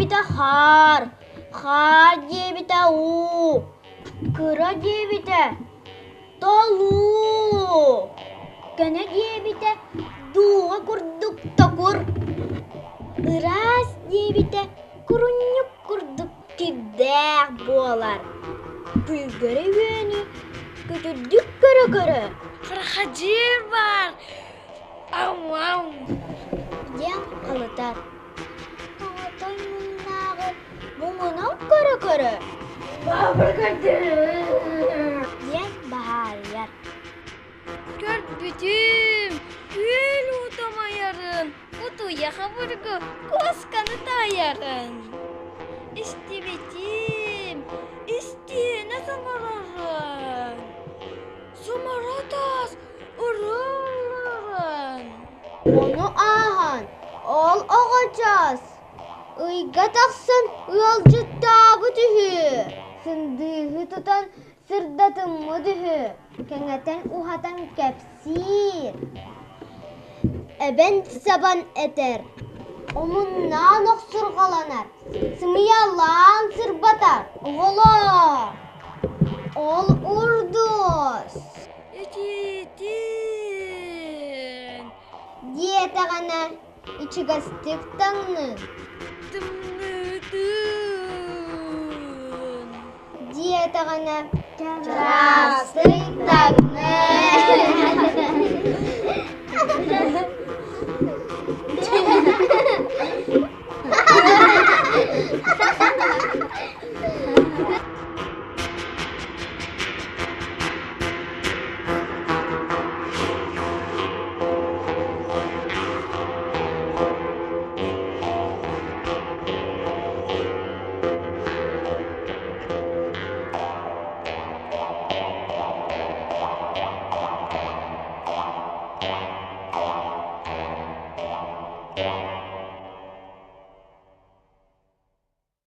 диэбитэ хаар, хаар диэбитэ уу, кыра диэбитэ толуу, көнө диэбитэ дууҕа курдук токур, ыраас диэбитэ курунньук курдук кирдээх буолар. Күлгэрэ үөнү күтүрдүк көрө-көрө Крокодил баар! Ау-ау! Диэн халытар. Тоҥотой муҥнааҕы муҥунан көрө-көрө диэн баһаарыйар. Көрбүтүм, күөл уута умайарын, утуйах обургу куосканы таайарын. Истибитим, истиэнэ саҥарарын. Сумара таас ырыалларын. Ону ааһан, ол оҕочоос ыйга тахсан ыалдьыттаабыт үһү, сындыыһы тутан сырдатыммыт үһү, кэҥэтэн-уһатан кэпсиир, эбэн-сабан этэр, омуннаан охсурҕаланар, сымыйалаан сырбатар оҕолоор, ол урдус Итиитин диэтэҕинэ ичигэстик таҥнын Тымныытын диэтэҕинэ чараастык таҥнын